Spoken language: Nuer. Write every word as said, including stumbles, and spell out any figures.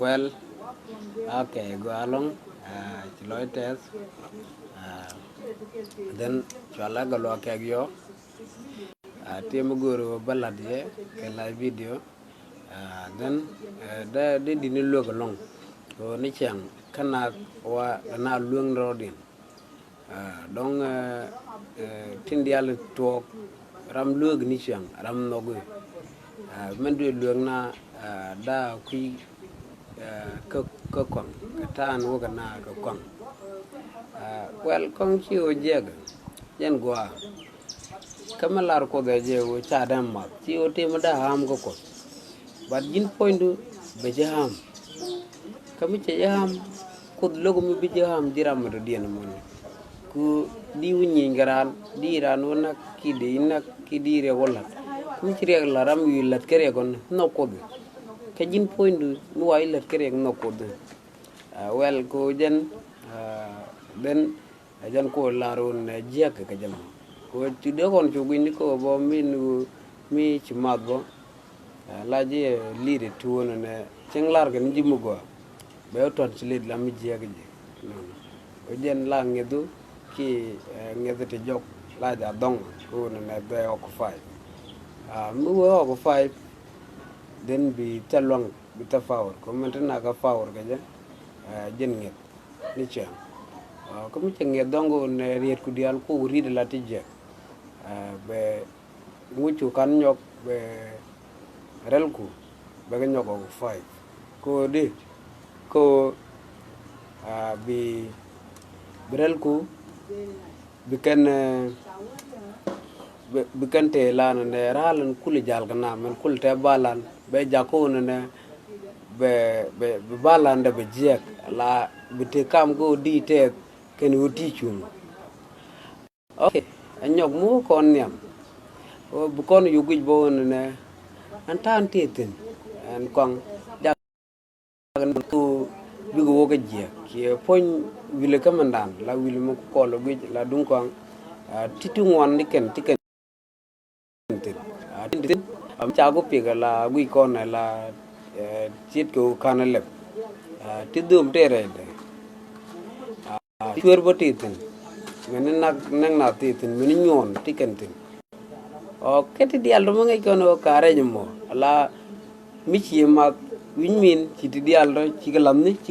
Well, okay, gɔaa ɛlɔ̱ŋ, ah, ci lɔc tɛth, ah, then cua la kɛ luak kɛk yɔ, ah, tiɛ mi go̱o̱ri wä bä la̱t yɛ kɛ live video, ah, then, eh, dee, dee di̱t ni luek ɛlɔ̱ŋ. Kɛ ɣöö ni ciaŋ kä na wa na lueŋ rɔɔdiɛn. Ah, dɔ̱ŋ, eh, eh, tin diaal tuɔɔk ram lueek ni ciaŋ ram nhɔk i̱. Ah, mɛn duëë lueek na, ah, daa kui̱, eh, kä, kä kɔaŋ, kɛ ta̱a̱n wäkɛ na kɛ kɔaŋ. Ah, well, kɔaŋ ci ɣöö jiɛk, jɛn gua̱a̱. Kä mi lar Kuoth ɛ jɛ ɣöö ca dee math, ci ɣöö tëë mi dee ham kä Kuoth. But ji̱n puɔ̱nydu bɛ ji̱ ham. Kä mi cɛ ji̱ ham, Kuoth lo̱k mi bi ji̱ ham ji̱ ram mi dɔ̱diɛn ɛmɔni. Ku di wi̱c nyieny kɛ raan, di raan wä näk ki di näk ki di riɛk wä la̱t. Kä mi ci riɛk la̱t ram wi̱i̱ la̱t kä riɛk ɣɔn nhɔk Kuoth. Kä ji̱n puɔ̱nydu mi wa ji̱ la̱t kä riɛk nhɔk Kuoth. Ah, well, kɛ ɣöö jɛn, ah, then, ɛ jɛn kɛ ɣöö lar ɣöö nɛ jiäk kɛ jɛ mɔ. Kɛ ɣöö ci dee kɔn cu gui̱ny ni kɛ ɣöö bä mi ni ɣöö mi ci math bä. Ah, la ji̱, eh, lit ɛ tuɔɔn ɛnɛ cieŋ lar kɛ ni ji̱ mi gɔaa. Bɛ wä translate la mi jiäk ji̱. Kɛ jɛn la ŋi̱ethu ki, eh, ŋi̱eth ti jɔk la ja dhɔŋ kɛ ɣöö nɛ bɛ ɣɔk five. Ah, mi wee ɣɔk five, then bi thɛ luaŋ bi thɛ power. Kɛ ɣöö min ti nak kä power kɛ jɛ, eh, jɛn ŋi̱eth ni cäŋ. Ah, kä mi cɛ ŋi̱eth dhɔŋ kɛ ɣöö nɛ rietku diaal ku riet la ti jiäk. Ah, bɛ ŋucu kan nyɔk bɛ rɛlku bɛ kɛ nyɔk ɣɔk five. Kɛ ɣöö di kɛ ɣöö, ah, bi, bi rɛlku bi kɛn, eh, bi, bi kɛn tëë lan nɛ raal in kul jal kɛ nam in kul tɛ balan bɛ jak kä ɣöö nɛ bɛ, bɛ, bi balan dɛ bɛ jiɛk la bi tëë kam kä ɣöö di tɛth kɛn ɣöö ti cuŋ. Ok, ɛ nyɔk mi wä kɔn nhiam. Ɔ, bi kɔn yuk guic bä wä nɛ nɛ ɛn ta̱a̱n tëë thi̱n ɛn kɔaŋ jak ni ku bikɛ wä kä jiɛk kiɛ puɔ̱ny wi̱lɛ kä mɛndan la wi̱lɛ mi ku kɔl ɛ guic la duŋ kɔaŋ. Ah, ti ti ŋuan ni kɛn ti kɛn thi̱n. Ah, ti thi̱n am ca ku piɛk la guic kɔn ɛ la, eh, tiet kɛ wä ka̱n ɛ lɛp. Ah, ti dhom tëë rɛydɛ. Ah, cuer bä ti thi̱n. Mɛn ni nak nɛŋ na ti thi̱n mɛn ni nyuɔn ti kɛn thi̱n. Ɔ, kɛ ti diaal dɔ̱ mi ŋäc kɔn ɔ ka rɛc mɔ la mi ci math wi̱ny min ci ti diaal dɔ̱ ci kɛ lath ni ci